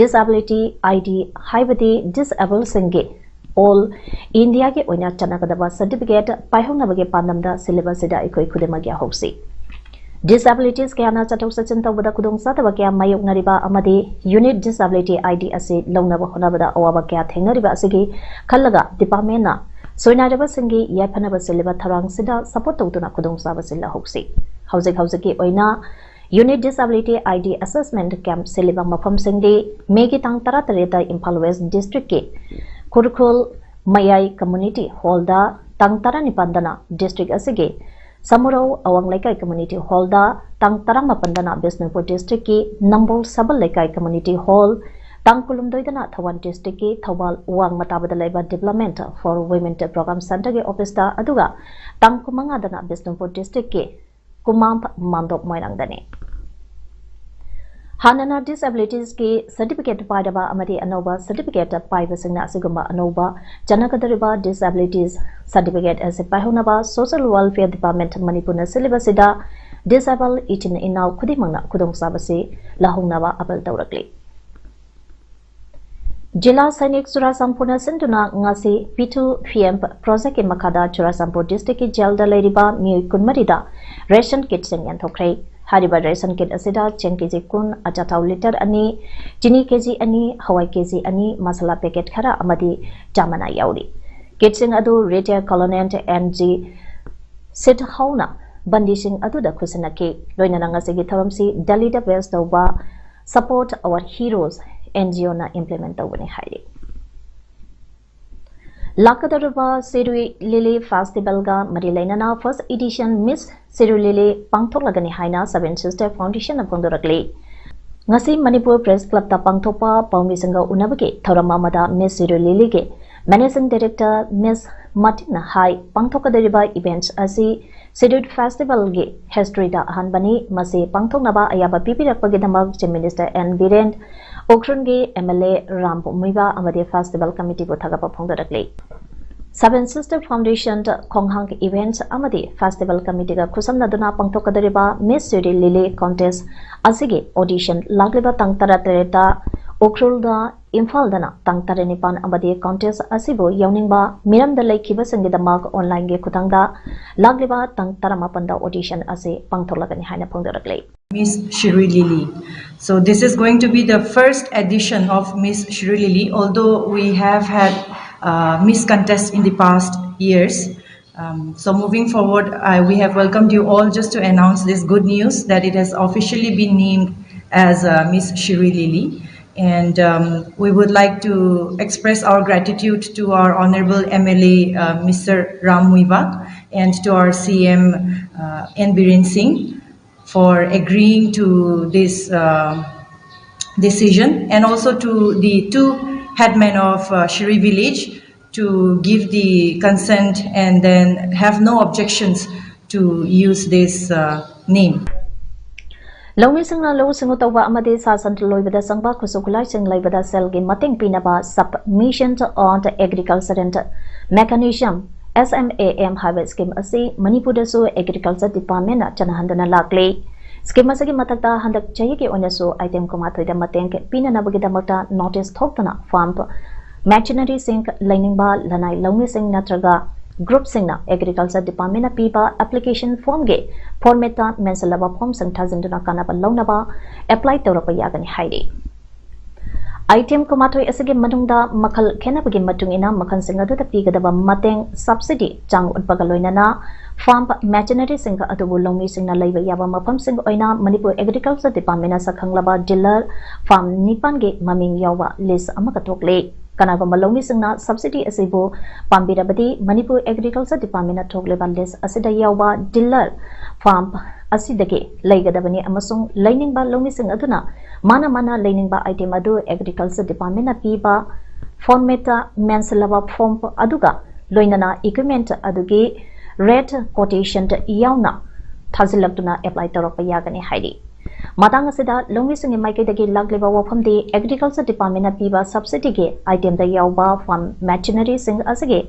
ꯗꯤꯁꯑꯦꯕꯤꯂꯤꯇꯤ ꯑꯥꯏ ꯗꯤ ꯍꯥꯏꯕꯗꯤ ꯗꯤꯁꯑꯦꯕꯜꯁꯤꯡꯒꯤ ꯑꯣꯜ ꯏꯟꯗꯤꯌꯥꯒꯤ ꯑꯣꯏꯅ ꯆꯠꯅꯒꯗꯕ ꯁꯔꯇꯤꯐꯤꯀꯦꯠ ꯄꯥꯏꯍꯧꯅꯕꯒꯤ ꯄꯥꯟꯗꯝꯗ ꯁꯤꯜꯂꯤꯕ ꯑꯁꯤꯗ ꯑꯩꯈꯣꯏ ꯈꯨꯗꯤꯡꯃꯛ ꯌꯥꯍꯧꯁꯤ꯫ ꯗꯤꯁꯑꯦꯕꯤꯂꯤꯇꯤꯁ ꯀꯌꯥꯅ ꯆꯠꯊꯣꯛ ꯆꯠꯁꯤꯟ ꯇꯧꯕꯗ ꯈꯨꯗꯣꯡꯆꯥꯗꯕ ꯀꯌꯥ ꯃꯥꯌꯣꯛꯅꯔꯤꯕ ꯑꯃꯗꯤ ꯌꯨꯅꯤꯠ ꯗꯤꯁꯑꯦꯕꯤꯂꯤꯇꯤ ꯑꯥꯏ ꯗꯤ ꯑꯁꯤ ꯂꯧꯅꯕ ꯍꯣꯠꯅꯕꯗ ꯑꯋꯥꯕ ꯀꯌꯥ ꯊꯦꯡꯅꯔꯤꯕ ꯑꯁꯤꯒꯤ ꯈꯜꯂꯒ ꯗꯤꯄꯥꯔꯠꯃꯦꯟꯅ ꯁꯣꯏꯅꯥꯏꯔꯕꯁꯤꯡꯒꯤ ꯌꯥꯏꯐꯅꯕ ꯁꯤꯜꯂꯤꯕ ꯊꯧꯔꯥꯡꯁꯤꯗ support ꯇꯧꯗꯨꯅ ꯈꯨꯗꯣꯡꯆꯥꯕꯁꯤ ꯂꯧꯍꯧꯁꯤ꯫ ꯍꯧꯖꯤꯛ ꯍꯧꯖꯤꯛꯀꯤ ꯑꯣꯏꯅ Unit Disability I D Assessment Camp ꯁꯤꯜꯂꯤꯕ ꯃꯐꯝꯁꯤꯡꯗꯤ ꯃꯦꯒꯤ ꯇꯥꯡ ꯇꯔꯥꯇꯔꯦꯠꯇ ꯏꯝꯐꯥꯜ West Districtꯀꯤ ꯈꯨꯔꯈꯨꯜ ꯃꯌꯥꯏ Community Hallꯗ, ꯇꯥꯡ ꯇꯔꯥꯅꯤꯄꯥꯟꯗꯅ district ꯑꯁꯤꯒꯤ ꯁꯃꯨꯔꯧ ꯑꯋꯥꯡ ꯂꯩꯀꯥꯏ Community Hallꯗ, ꯇꯥꯡ ꯇꯔꯥꯃꯥꯄꯟꯗꯅ ꯕꯤꯁꯅꯨꯄꯨꯔ districtꯀꯤ ꯅꯝꯕꯣꯜ ꯁꯕꯜ ꯂꯩꯀꯥꯏ Community Hall, ꯇꯥꯡ ꯀꯨꯟꯍꯨꯝꯗꯣꯏꯗꯅ ꯊꯧꯕꯥꯜ districtꯀꯤ ꯊꯧꯕꯥꯜ ꯋꯥꯡꯃ ꯇꯥꯕꯗ ꯂꯩꯕ Development for Women Program Centreꯒꯤ officeꯇ, ꯑꯗꯨꯒ ꯇꯥꯡ ꯀꯨꯟꯃꯉꯥꯗꯅ ꯕꯤꯁꯅꯨꯄꯨꯔ districtꯀꯤ ꯀꯨꯃꯥꯝ ꯃꯥꯟꯗꯣꯞ ꯃꯣꯏꯔꯥꯡꯗꯅꯤ꯫ ꯍꯥꯟꯅꯅ disabilitiesꯀꯤ certificate ꯄꯥꯏꯔꯕ ꯑꯃꯗꯤ ꯑꯅꯧꯕ certificate ꯄꯥꯏꯕꯁꯤꯡꯅ ꯑꯁꯤꯒꯨꯝꯕ ꯑꯅꯧꯕ ꯆꯠꯅꯒꯗꯧꯔꯤꯕ disabilities certificate ꯑꯁꯤ ꯄꯥꯏꯍꯧꯅꯕ Social Welfare Department ꯃꯅꯤꯄꯨꯔꯅ ꯁꯤꯜꯂꯤꯕꯁꯤꯗ disable ꯏꯆꯤꯟ ꯏꯅꯥꯎ ꯈꯨꯗꯤꯡꯃꯛꯅ ꯈꯨꯗꯣꯡꯆꯥꯕꯁꯤ ꯂꯧꯍꯧꯅꯕ appeal ꯇꯧꯔꯛꯂꯤ꯫ ꯖꯤꯂꯥ ꯁꯩꯅꯤꯛ ꯆꯨꯔꯥꯆꯥꯟꯄꯨꯔꯅ ꯁꯤꯟꯗꯨꯅ ꯉꯁꯤ P two P M projectꯀꯤ ꯃꯈꯥꯗ ꯆꯨꯔꯥꯆꯥꯟꯄꯨꯔ districtꯀꯤ jailꯗ ꯂꯩꯔꯤꯕ ꯃꯤꯑꯣꯏ ꯀꯨꯟꯃꯔꯤꯗ ration kitꯁꯤꯡ ꯌꯦꯟꯊꯣꯛꯈ꯭ꯔꯦ꯫ ꯍꯥꯏꯔꯤꯕ ration kit ꯑꯁꯤꯗ ꯆꯦꯡ KG ꯀꯨꯟ, ꯑꯆꯥꯊꯥꯎ litre ꯑꯅꯤ, ꯆꯤꯅꯤ KG ꯑꯅꯤ, ꯍꯋꯥꯏ KG ꯑꯅꯤ, ꯃꯁꯥꯂꯥ packet ꯈꯔ ꯑꯃꯗꯤ ꯆꯥꯃꯅꯥ ꯌꯥꯎꯔꯤ꯫ Kitꯁꯤꯡ ꯑꯗꯨ retired Colonel N G ꯁꯤꯠꯍꯧꯅ ꯕꯟꯗꯤꯁꯤꯡ ꯑꯗꯨꯗ ꯈꯨꯠꯁꯤꯟꯅꯈꯤ꯫ ꯂꯣꯏꯅꯅ ꯉꯁꯤꯒꯤ ꯊꯧꯔꯝꯁꯤ ꯗꯦꯜꯂꯤꯗ base ꯇꯧꯕ Support Our Heroes NGOꯅ implement ꯇꯧꯕꯅꯤ ꯍꯥꯏꯔꯤ꯫ ꯂꯥꯛꯀꯗꯧꯔꯤꯕ ꯁꯤꯔꯨꯏ ꯂꯤꯂꯤ festivalꯒ ꯃꯔꯤ ꯂꯩꯅꯅ first edition Miss ꯁꯤꯔꯨꯏ ꯂꯤꯂꯤ ꯄꯥꯡꯊꯣꯛꯂꯒꯅꯤ ꯍꯥꯏꯅ Seven Sister Foundationꯅ ꯐꯣꯡꯗꯣꯔꯛꯂꯤ꯫ ꯉꯁꯤ ꯃꯅꯤꯄꯨꯔ Press Clubꯇ ꯄꯥꯡꯊꯣꯛꯄ ꯄꯥꯎꯃꯤꯁꯤꯡꯒ ꯎꯅꯕꯒꯤ ꯊꯧꯔꯝ ꯑꯃꯗ Miss ꯁꯤꯔꯨꯏ ꯂꯤꯂꯤꯒꯤ Managing Director Miss ꯃꯥꯔꯇꯤꯟꯅ ꯍꯥꯏ, ꯄꯥꯡꯊꯣꯛꯀꯗꯧꯔꯤꯕ events ꯑꯁꯤ Shirui Festivalꯒꯤ historyꯗ ꯑꯍꯥꯟꯕꯅꯤ꯫ ꯃꯁꯤ ꯄꯥꯡꯊꯣꯛꯅꯕ ꯑꯌꯥꯕ ꯄꯤꯕꯤꯔꯛꯄꯒꯤꯗꯃꯛ Chief Minister N ꯕꯤꯔꯦꯟ, ꯎꯈ꯭ꯔꯨꯜꯒꯤ MLA ꯔꯥꯝ ꯃꯨꯏꯕꯥ ꯑꯃꯗꯤ festival committeeꯕꯨ ꯊꯥꯒꯠꯄ ꯐꯣꯡꯗꯣꯔꯛꯂꯤ꯫ Seven Sister Foundationꯗ ꯈꯣꯡꯍꯥꯡ events ꯑꯃꯗꯤ festival committeeꯒ ꯈꯨꯠꯁꯝꯅꯗꯨꯅ ꯄꯥꯡꯊꯣꯛꯀꯗꯧꯔꯤꯕ Miss ꯁꯤꯔꯨꯏ ꯂꯤꯂꯤ contest ꯑꯁꯤꯒꯤ audition ꯂꯥꯛꯂꯤꯕ ꯇꯥꯡ ꯇꯔꯥꯇꯔꯦꯠꯇ ꯎꯈ꯭ꯔꯨꯜꯗ, ꯏꯝꯐꯥꯜꯗꯅ ꯇꯥꯡ ꯇꯔꯥꯅꯤꯄꯥꯟ ꯑꯃꯗꯤ contest ꯑꯁꯤꯕꯨ ꯌꯥꯎꯅꯤꯡꯕ ꯃꯤꯔꯝꯗ ꯂꯩꯈꯤꯕꯁꯤꯡꯒꯤꯗꯃꯛ onlineꯒꯤ ꯈꯨꯠꯊꯥꯡꯗ ꯂꯥꯛꯂꯤꯕ ꯇꯥꯡ ꯇꯔꯥꯃꯥꯄꯟꯗ audition ꯑꯁꯤ ꯄꯥꯡꯊꯣꯛꯂꯒꯅꯤ ꯍꯥꯏꯅ ꯐꯣꯡꯗꯣꯔꯛꯂꯤ꯫ Miss Shirui Lily. So this is going to be the first edition of Miss Shirui Lily, although we have had uh, Miss Contest in the past years. Um, so moving forward, I, we have welcomed you all. Just to announce this good news that it has officially been named as uh, Miss Shri Lily. And um, we would like to express our gratitude to our Honorable M L A, uh, Mister Ram Muivah, and to our C M, uh, N Biren Singh, for agreeing to this uh, decision, and also to the two headmen of uh, Shri Village to give the consent and then have no objections to use this uh, name. ꯂꯧꯃꯤꯁꯤꯡꯅ ꯂꯧꯎ ꯁꯤꯡꯎ ꯇꯧꯕ ꯑꯃꯗꯤ ꯁꯥ ꯁꯟ ꯂꯣꯏꯕꯗ ꯆꯪꯕ ꯈꯨꯠꯁꯨ ꯈꯨꯠꯂꯥꯏꯁꯤꯡ ꯂꯩꯕꯗ ꯁꯦꯜꯒꯤ ꯃꯇꯦꯡ ꯄꯤꯅꯕ Submission on Agriculture and Mechanism, S M A M ꯍꯥꯏꯕ ꯁ꯭ꯀꯤꯝ ꯑꯁꯤ ꯃꯅꯤꯄꯨꯔꯗꯁꯨ ꯑꯦꯒ꯭ꯔꯤꯀꯜꯆꯔ ꯗꯤꯄꯥꯔꯠꯃꯦꯟꯅ ꯆꯠꯅꯍꯟꯗꯨꯅ ꯂꯥꯛꯂꯤ꯫ ꯁ꯭ꯀꯤꯝ ꯑꯁꯤꯒꯤ ꯃꯊꯛꯇ ꯍꯟꯗꯛ ꯆꯍꯤꯒꯤ ꯑꯣꯏꯅꯁꯨ ꯑꯥꯏꯇꯦꯝ ꯀꯨꯟꯃꯥꯊꯣꯏꯗ ꯃꯇꯦꯡ ꯄꯤꯅꯅꯕꯒꯤꯗꯃꯛꯇ ꯅꯣꯇꯤꯁ ꯊꯣꯛꯇꯨꯅ ꯐꯥꯔꯝ ꯃꯦꯆꯤꯅꯔꯤꯁꯤꯡ ꯂꯩꯅꯤꯡꯕ ꯂꯅꯥꯏ ꯂꯧꯃꯤꯁꯤꯡ ꯅꯠꯇ꯭ꯔꯒ ꯒ꯭ꯔꯨꯞꯁꯤꯡꯅ ꯑꯦꯒ꯭ꯔꯤꯀꯜꯆꯔ ꯗꯤꯄꯥꯔꯠꯃꯦꯟꯅ ꯄꯤꯕ ꯑꯦꯄ꯭ꯂꯤꯀꯦꯁꯟ ꯐꯣꯔꯝꯒꯤ ꯐꯣꯔꯃꯦꯠꯇ ꯃꯦꯟꯁꯤꯜꯂꯕ ꯐꯣꯔꯝꯁꯤꯡ ꯊꯥꯖꯤꯟꯗꯨꯅ ꯀꯥꯟꯅꯕ ꯂꯧꯅꯕ ꯑꯦꯄ꯭ꯂꯥꯏ ꯇꯧꯔꯛꯄ ꯌꯥꯒꯅꯤ ꯍꯥꯏꯔꯤ꯫ ꯑꯥꯏꯇꯦꯝ ꯀꯨꯟꯃꯥꯊꯣꯏ ꯑꯁꯤꯒꯤ ꯃꯅꯨꯡꯗ ꯃꯈꯜ ꯈꯦꯠꯅꯕꯒꯤ ꯃꯇꯨꯡ ꯏꯟꯅ ꯃꯈꯜꯁꯤꯡ ꯑꯗꯨꯗ ꯄꯤꯒꯗꯕ ꯃꯇꯦꯡ ꯁꯕꯁꯤꯗꯤ ꯆꯥꯡ ꯎꯠꯄꯒ ꯂꯣꯏꯅꯅ ꯐꯥꯔꯝ ꯃꯦꯆꯤꯅꯔꯤꯁꯤꯡ ꯑꯗꯨꯕꯨ ꯂꯧꯃꯤꯁꯤꯡꯅ ꯂꯩꯕ ꯌꯥꯕ ꯃꯐꯝꯁꯤꯡ ꯑꯣꯏꯅ ꯃꯅꯤꯄꯨꯔ ꯑꯦꯒ꯭ꯔꯤꯀꯜꯆꯔ ꯗꯤꯄꯥꯔꯠꯃꯦꯟꯅ ꯁꯛꯈꯪꯂꯕ ꯗꯤꯂꯔ ꯐꯥꯔꯝ ꯅꯤꯄꯥꯟꯒꯤ ꯃꯃꯤꯡ ꯌꯥꯎꯕ ꯂꯤꯁ ꯑꯃꯒ ꯊꯣꯛꯂꯤ꯫ ꯀꯅꯥꯒꯨꯝꯕ ꯂꯧꯃꯤꯁꯤꯡꯅ ꯁꯕꯁꯤꯗꯤ ꯑꯁꯤꯕꯨ ꯄꯥꯝꯕꯤꯔꯕꯗꯤ ꯃꯅꯤꯄꯨꯔ ꯑꯦꯒ꯭ꯔꯤꯀꯜꯆꯔ ꯗꯤꯄꯥꯔꯠꯃꯦꯟꯅ ꯊꯣꯛꯂꯤꯕ ꯂꯤꯁ ꯑꯁꯤꯗ ꯌꯥꯎꯕ ꯗꯤꯂꯔ ꯐꯥꯔꯝ ꯑꯁꯤꯗꯒꯤ ꯂꯩꯒꯗꯕꯅꯤ ꯑꯃꯁꯨꯡ ꯂꯩꯅꯤꯡꯕ ꯂꯧꯃꯤꯁꯤꯡ ꯑꯗꯨꯅ ꯃꯥꯅ ꯃꯥꯅ ꯂꯩꯅꯤꯡꯕ ꯑꯥꯏꯇꯦꯝ ꯑꯗꯨ ꯑꯦꯒ꯭ꯔꯤꯀꯜꯆꯔ ꯗꯤꯄꯥꯔꯠꯃꯦꯟꯅ ꯄꯤꯕ ꯐꯣꯔꯃꯦꯠꯇ ꯃꯦꯟꯁꯤꯜꯂꯕ ꯐꯣꯔꯝ ꯑꯗꯨꯒ ꯂꯣꯏꯅꯅ ꯏꯀ꯭ꯋꯤꯞꯃꯦꯟꯠ ꯑꯗꯨꯒꯤ ꯔꯦꯠ ꯀꯣꯇꯦꯁꯟ ꯌꯥꯎꯅ ꯊꯥꯖꯤꯜꯂꯛꯇꯨꯅ ꯑꯦꯄ꯭ꯂꯥꯏ ꯇꯧꯔꯛꯄ ꯌꯥꯒꯅꯤ ꯍꯥꯏꯔꯤ꯫ ꯃꯇꯥꯡ ꯑꯁꯤꯗ ꯂꯧꯃꯤꯁꯤꯡꯒꯤ ꯃꯥꯏꯀꯩꯗꯒꯤ ꯂꯥꯛꯂꯤꯕ ꯋꯥꯐꯝꯗꯤ ꯑꯦꯒ꯭ꯔꯤꯀꯜꯆꯔ ꯗꯤꯄꯥꯔꯠꯃꯦꯟꯅ ꯄꯤꯕ ꯁꯕꯁꯤꯗꯤꯒꯤ ꯑꯥꯏꯇꯦꯝꯗ ꯌꯥꯎꯕ ꯐꯥꯔꯝ ꯃꯦꯆꯤꯅꯔꯤꯁꯤꯡ ꯑꯁꯤꯒꯤ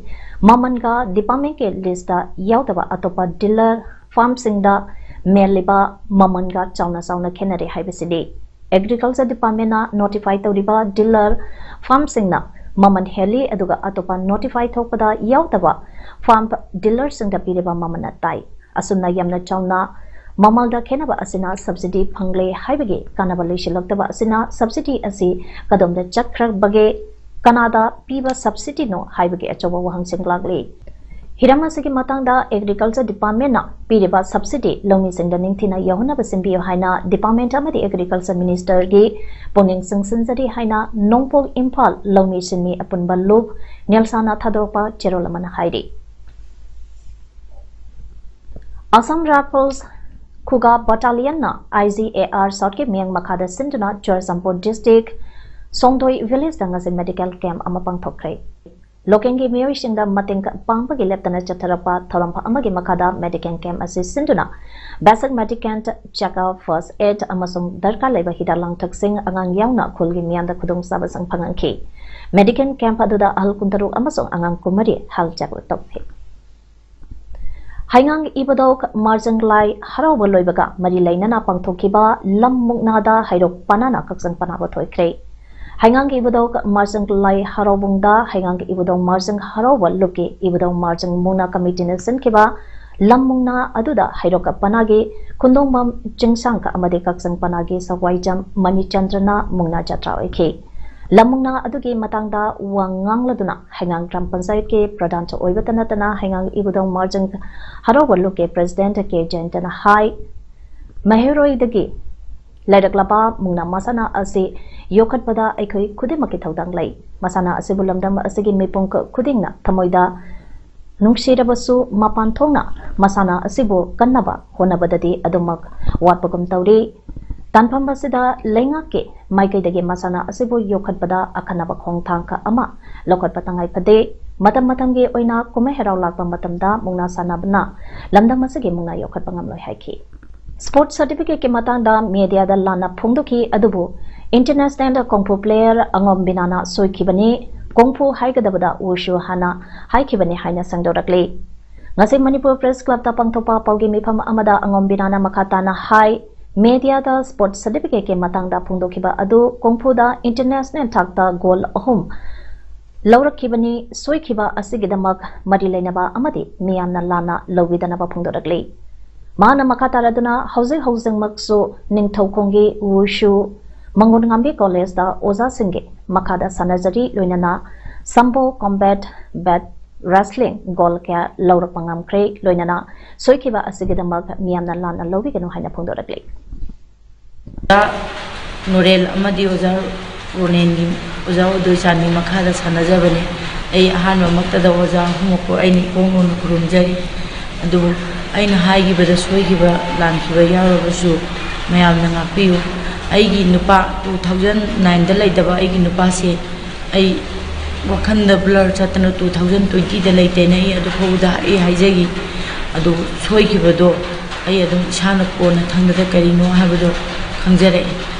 ꯃꯃꯜꯒ ꯗꯤꯄꯥꯔꯠꯃꯦꯟꯒꯤ ꯂꯤꯁꯇ ꯌꯥꯎꯗꯕ ꯑꯇꯣꯞꯄ ꯗꯤꯂꯔ ꯐꯥꯔꯝꯁꯤꯡꯗ ꯃꯦꯜꯂꯤꯕ ꯃꯃꯜꯒ ꯆꯥꯎꯅ ꯆꯥꯎꯅ ꯈꯦꯠꯅꯔꯦ ꯍꯥꯏꯕꯁꯤꯅꯤ꯫ ꯑꯦꯒ꯭ꯔꯤꯀꯜꯆꯔ ꯗꯤꯄꯥꯔꯠꯃꯦꯟꯅ ꯅꯣꯇꯤꯐꯥꯏ ꯇꯧꯔꯤꯕ ꯗꯤꯂꯔ ꯐꯥꯔꯝꯁꯤꯡꯅ ꯃꯃꯜ ꯍꯦꯜꯂꯤ, ꯑꯗꯨꯒ ꯑꯇꯣꯞꯄ ꯅꯣꯇꯤꯐꯥꯏ ꯊꯣꯛꯄꯗ ꯌꯥꯎꯗꯕ ꯐꯥꯔꯝ ꯗꯤꯂꯔꯁꯤꯡꯗ ꯄꯤꯔꯤꯕ ꯃꯃꯜꯅ ꯇꯥꯏ꯫ ꯑꯁꯨꯝꯅ ꯌꯥꯝꯅ ꯆꯥꯎꯅ ꯃꯃꯜꯗ ꯈꯦꯠꯅꯕ ꯑꯁꯤꯅ ꯁꯕꯁꯤꯗꯤ ꯐꯪꯂꯦ ꯍꯥꯏꯕꯒꯤ ꯀꯥꯟꯅꯕ ꯂꯩꯁꯤꯜꯂꯛꯇꯕ ꯑꯁꯤꯅ ꯁꯕꯁꯤꯗꯤ ꯑꯁꯤ ꯀꯗꯣꯝꯗ ꯆꯠꯈ꯭ꯔꯕꯒꯦ? ꯀꯅꯥꯗ ꯄꯤꯕ subsidy ꯅꯣ ꯍꯥꯏꯕꯒꯤ ꯑꯆꯧꯕ ꯋꯥꯍꯪꯁꯤꯡ ꯂꯥꯛꯂꯤ꯫ ꯍꯤꯔꯝ ꯑꯁꯤꯒꯤ ꯃꯇꯥꯡꯗ Agriculture Department ꯅ ꯄꯤꯔꯤꯕ subsidy ꯂꯧꯃꯤꯁꯤꯡꯗ ꯅꯤꯡꯊꯤꯅ ꯌꯧꯍꯟꯅꯕ ꯁꯤꯟꯕꯤꯌꯨ ꯍꯥꯏꯅ Department ꯑꯃꯗꯤ Agriculture Minister ꯒꯤ ꯄꯨꯛꯅꯤꯡ ꯆꯤꯡꯁꯤꯟꯖꯔꯤ ꯍꯥꯏꯅ ꯅꯣꯡꯄꯣꯛ ꯏꯝꯐꯥꯜ ꯂꯧꯃꯤ ꯁꯤꯟꯃꯤ ꯑꯄꯨꯟꯕ ꯂꯨꯞ, ꯅꯦꯜꯁꯥꯅ ꯊꯥꯗꯣꯔꯛꯄ ꯆꯦꯔꯣꯜ ꯑꯃꯅ ꯍꯥꯏꯔꯤ꯫ Assam Rifles ꯈꯨꯒꯥ Battalion ꯅ I G A R South ꯀꯤ ꯃꯤꯠꯌꯦꯡ ꯃꯈꯥꯗ ꯁꯤꯟꯗꯨꯅ ꯆꯨꯔꯆꯥꯟꯄꯨꯔ district ꯁꯣꯡꯗꯣꯏ village ꯇ ꯉꯁꯤ medical camp ꯑꯃ ꯄꯥꯡꯊꯣꯛꯈ꯭ꯔꯦ꯫ Local ꯒꯤ ꯃꯤꯑꯣꯏꯁꯤꯡꯗ ꯃꯇꯦꯡ ꯄꯥꯡꯕꯒꯤ ꯂꯦꯞꯇꯅ ꯆꯠꯊꯔꯛꯄ ꯊꯧꯔꯝ ꯑꯃꯒꯤ ꯃꯈꯥꯗ medical camp ꯑꯁꯤ ꯁꯤꯟꯗꯨꯅ basic medical checkup, first aid ꯑꯃꯁꯨꯡ ꯗꯔꯀꯥꯔ ꯂꯩꯕ ꯍꯤꯗꯥꯛ ꯂꯥꯡꯊꯛꯁꯤꯡ ꯑꯉꯥꯡ ꯌꯥꯎꯅ ꯈꯨꯜꯒꯤ ꯃꯤꯌꯥꯝꯗ ꯈꯨꯗꯣꯡꯆꯥꯕꯁꯤꯡ ꯐꯪꯍꯟꯈꯤ꯫ Medical camp ꯑꯗꯨꯗ ꯑꯍꯜ ꯀꯨꯟꯇꯔꯨꯛ ꯑꯃꯁꯨꯡ ꯑꯉꯥꯡ ꯀꯨꯟꯃꯔꯤ health checkup ꯇꯧꯈꯤ꯫ ꯍꯩꯉꯥꯡ ꯏꯕꯨꯙꯧ ꯃꯥꯔꯖꯪ ꯂꯥꯏ ꯍꯔꯥꯎꯕ ꯂꯣꯏꯕꯒ ꯃꯔꯤ ꯂꯩꯅꯅ ꯄꯥꯡꯊꯣꯛꯈꯤꯕ ꯂꯝ ꯃꯨꯛꯅꯥꯗ ꯍꯩꯔꯣꯛ ꯄꯅꯥꯅ ꯀꯛꯆꯤꯡ ꯄꯅꯥꯕꯨ ꯊꯣꯏꯈ꯭ꯔꯦ꯫ ꯍꯩꯉꯥꯡꯒꯤ ꯏꯕꯨꯙꯧ ꯃꯥꯔꯖꯪ ꯂꯥꯏ ꯍꯔꯥꯎꯕꯨꯡꯗ ꯍꯩꯉꯥꯡꯒꯤ ꯏꯕꯨꯙꯧ ꯃꯥꯔꯖꯪ ꯍꯔꯥꯎꯕ ꯂꯨꯞꯀꯤ ꯏꯕꯨꯙꯧ ꯃꯥꯔꯖꯪ ꯃꯨꯛꯅꯥ ꯀꯃꯤꯇꯤꯅ ꯁꯤꯟꯈꯤꯕ ꯂꯝ ꯃꯨꯛꯅꯥ ꯑꯗꯨꯗ ꯍꯩꯔꯣꯛ ꯄꯅꯥꯒꯤ ꯈꯨꯟꯗꯣꯡꯕꯝ ꯆꯤꯡꯁꯥꯡ ꯑꯃꯗꯤ ꯀꯛꯆꯤꯡ ꯄꯅꯥꯒꯤ ꯁꯒ꯭ꯋꯥꯏꯖꯝ ꯃꯅꯤꯆꯟꯗ꯭ꯔꯅ ꯃꯨꯛꯅꯥ ꯖꯇ꯭ꯔꯥ ꯑꯣꯏꯈꯤ꯫ ꯂꯝ ꯃꯨꯛꯅꯥ ꯑꯗꯨꯒꯤ ꯃꯇꯥꯡꯗ ꯋꯥ ꯉꯥꯡꯂꯗꯨꯅ ꯍꯩꯉꯥꯡ ꯒ꯭ꯔꯥꯝ ꯄꯟꯆꯥꯌꯠꯀꯤ ꯄ꯭ꯔꯙꯥꯟꯁꯨ ꯑꯣꯏꯕꯇ ꯅꯠꯇꯅ ꯍꯩꯉꯥꯡ ꯏꯕꯨꯙꯧ ꯃꯥꯔꯖꯤꯡ ꯍꯔꯥꯎꯕ ꯂꯨꯞꯀꯤ president ꯀꯦ ꯖꯌꯟꯇꯅ ꯍꯥꯏ, ꯃꯍꯩꯔꯣꯏꯗꯒꯤ ꯂꯩꯔꯛꯂꯕ ꯃꯨꯛꯅꯥ ꯃꯁꯥꯟꯅ ꯑꯁꯤ ꯌꯣꯛꯈꯠꯄꯗ ꯑꯩꯈꯣꯏ ꯈꯨꯗꯤꯡꯃꯛꯀꯤ ꯊꯧꯗꯥꯡ ꯂꯩ꯫ ꯃꯁꯥꯟꯅ ꯑꯁꯤꯕꯨ ꯂꯝꯗꯝ ꯑꯁꯤꯒꯤ ꯃꯤꯄꯨꯝ ꯈꯨꯗꯤꯡꯅ ꯊꯃꯣꯏꯗ ꯅꯨꯡꯁꯤꯔꯕꯁꯨ ꯃꯄꯥꯟ ꯊꯣꯡꯅ ꯃꯁꯥꯟꯅ ꯑꯁꯤꯕꯨ ꯀꯟꯅꯕ ꯍꯣꯠꯅꯕꯗꯗꯤ ꯑꯗꯨꯃꯛ ꯋꯥꯠꯄꯒꯨꯝ ꯇꯧꯔꯤ꯫ ꯇꯥꯟꯐꯝ ꯑꯁꯤꯗ ꯂꯩꯉꯥꯛꯀꯤ ꯃꯥꯏꯀꯩꯗꯒꯤ ꯃꯁꯥꯟꯅ ꯑꯁꯤꯕꯨ ꯌꯣꯛꯈꯠꯄꯗ ꯑꯈꯟꯅꯕ ꯈꯣꯡꯊꯥꯡ ꯀꯌꯥ ꯑꯃ ꯂꯧꯈꯠꯄ ꯇꯉꯥꯏ ꯐꯗꯦ꯫ ꯃꯇꯝ ꯃꯇꯝꯒꯤ ꯑꯣꯏꯅ ꯀꯨꯝꯍꯩ ꯍꯔꯥꯎ ꯂꯥꯛꯄ ꯃꯇꯝꯗ ꯃꯨꯛꯅꯥ ꯁꯥꯟꯅꯕꯅ ꯂꯝꯗꯝ ꯑꯁꯤꯒꯤ ꯃꯨꯛꯅꯥ ꯌꯣꯛꯈꯠꯄ ꯉꯝꯂꯣꯏ ꯍꯥꯏꯈꯤ꯫ Sports certificate ꯀꯤ ꯃꯇꯥꯡꯗ media ꯗ ꯂꯥꯟꯅ ꯐꯣꯡꯗꯣꯛꯈꯤ, ꯑꯗꯨꯕꯨ international kung fu player ꯑꯉꯣꯝ ꯕꯤꯅꯥꯅ ꯁꯣꯏꯈꯤꯕꯅꯤ, kung fu ꯍꯥꯏꯒꯗꯕꯗ wushu ꯍꯥꯟꯅ ꯍꯥꯏꯈꯤꯕꯅꯤ ꯍꯥꯏꯅ ꯁꯦꯡꯗꯣꯔꯛꯂꯤ꯫ ꯉꯁꯤ ꯃꯅꯤꯄꯨꯔ Press Club ꯇ ꯄꯥꯡꯊꯣꯛꯄ ꯄꯥꯎꯒꯤ ꯃꯤꯐꯝ ꯑꯃꯗ ꯑꯉꯣꯝ ꯕꯤꯅꯥꯅ ꯃꯈꯥ ꯇꯥꯅ ꯍꯥꯏ, media ꯗ sports certificate ꯀꯤ ꯃꯇꯥꯡꯗ ꯐꯣꯡꯗꯣꯛꯈꯤꯕ ꯑꯗꯨ kung fu ꯗ international ꯊꯥꯛꯇ gold ꯑꯍꯨꯝ ꯂꯧꯔꯛꯈꯤꯕꯅꯤ꯫ ꯁꯣꯏꯈꯤꯕ ꯑꯁꯤꯒꯤꯗꯃꯛ ꯃꯔꯤ ꯂꯩꯅꯕ ꯑꯃꯗꯤ ꯃꯤꯌꯥꯝꯅ ꯂꯥꯟꯅ ꯂꯧꯕꯤꯗꯅꯕ ꯐꯣꯡꯗꯣꯔꯛꯂꯤ꯫ ꯃꯍꯥꯛꯅ ꯃꯈꯥ ꯇꯥꯔꯗꯨꯅ ꯍꯧꯖꯤꯛ ꯍꯧꯖꯤꯛꯃꯛꯁꯨ ꯅꯤꯡꯊꯧꯈꯣꯡꯒꯤ wushu ꯃꯪꯒꯣꯟꯉꯥꯝꯕꯤ ꯀꯣꯂꯦꯖꯇ ꯑꯣꯖꯥꯁꯤꯡꯒꯤ ꯃꯈꯥꯗ ꯁꯥꯟꯅꯖꯔꯤ꯫ ꯂꯣꯏꯅꯅ ꯁꯝꯕꯣ ꯀꯣꯝꯕꯦꯠ ꯕꯦꯠ ꯔꯦꯁꯂꯤꯡ ꯒꯣꯜ ꯀꯌꯥ ꯂꯧꯔꯛꯄ ꯉꯝꯈ꯭ꯔꯦ꯫ ꯂꯣꯏꯅꯅ ꯁꯣꯏꯈꯤꯕ ꯑꯁꯤꯒꯤꯗꯃꯛ ꯃꯤꯌꯥꯝꯅ ꯂꯥꯟꯅ ꯂꯧꯕꯤꯒꯅꯨ ꯍꯥꯏꯅ ꯐꯣꯡꯗꯣꯔꯛꯂꯤ꯫ ꯑꯣꯖꯥ ꯅꯣꯔꯦꯜ ꯑꯃꯗꯤ ꯑꯣꯖꯥ ꯔꯣꯅꯦꯟꯒꯤ, ꯑꯣꯖꯥ ꯎꯗꯣꯏꯆꯥꯟꯒꯤ ꯃꯈꯥꯗ ꯁꯥꯟꯅꯖꯕꯅꯤ꯫ ꯑꯩ ꯑꯍꯥꯟꯕꯃꯛꯇꯗ ꯑꯣꯖꯥ ꯑꯍꯨꯝꯃꯛꯄꯨ ꯑꯩꯅ ꯏꯀꯣꯡ ꯀꯣꯡꯅ ꯈꯨꯔꯨꯝꯖꯔꯤ꯫ ꯑꯗꯨꯕꯨ ꯑꯩꯅ ꯍꯥꯏꯈꯤꯕꯗ ꯁꯣꯏꯈꯤꯕ ꯂꯥꯟꯈꯤꯕ ꯌꯥꯎꯔꯕꯁꯨ ꯃꯌꯥꯝꯅ ꯉꯥꯛꯄꯤꯌꯨ꯫ ꯑꯩꯒꯤ ꯅꯨꯄꯥ, two thousand nine ꯗ ꯂꯩꯇꯕ ꯑꯩꯒꯤ ꯅꯨꯄꯥꯁꯦ ꯑꯩ ꯋꯥꯈꯜꯗ blur ꯆꯠꯇꯅ two thousand twenty ꯗ ꯂꯩꯇꯦꯅ ꯑꯩ ꯑꯗꯨ ꯐꯥꯎꯕꯗ ꯑꯩ ꯍꯥꯏꯖꯈꯤ꯫ ꯑꯗꯨ ꯁꯣꯏꯈꯤꯕꯗꯣ ꯑꯩ ꯑꯗꯨꯝ ꯏꯁꯥꯅ ꯀꯣꯟꯅ ꯊꯪꯗꯗ ꯀꯔꯤꯅꯣ ꯍꯥꯏꯕꯗꯣ ꯈꯪꯖꯔꯛꯑꯦ꯫